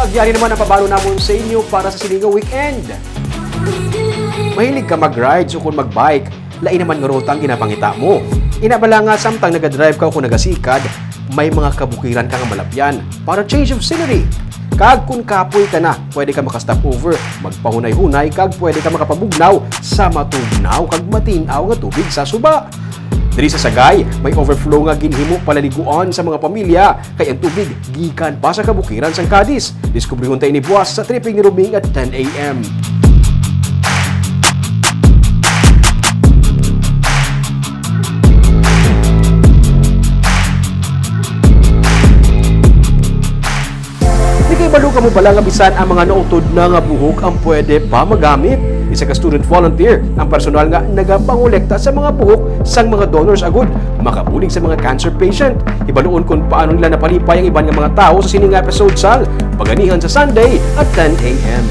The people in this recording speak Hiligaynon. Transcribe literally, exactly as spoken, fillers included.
Yari naman ang pabalo namon sa inyo para sa sini nga weekend. Mahilig ka mag-rides o kung mag-bike, lain naman nga ruta ang ginapangita mo. Ina bala nga samtang nagadrive ka o kung nagasikad, may mga kabukiran ka nga malapyan para change of scenery. Kag kung kapoy ka na, pwede ka maka-stop over, magpahunay-hunay, kag pwede ka makapabugnaw sa matugnaw kag matinaw nga tubig sa suba. Diri sa Sagay, may overflow nga ginhimo palaliguan sa mga pamilya, kay ang tubig gikan pa sa kabukiran sang Cadiz. Diskubrihon ta ini buwas sa tripping ni Rubing at ten a m. Nakahibalo ka mo bala nga bisan ang mga nautod na nga buhok ang pwede pa magamit? Isa ka student volunteer ang personal nga nagapangolekta sa mga buhok sang mga donors agud makabulig sa mga cancer patient. Hibaluon kung paano nila napalipay ang iban nga mga tawo sa sini nga episode sang Paganihan sa Sunday at ten a m.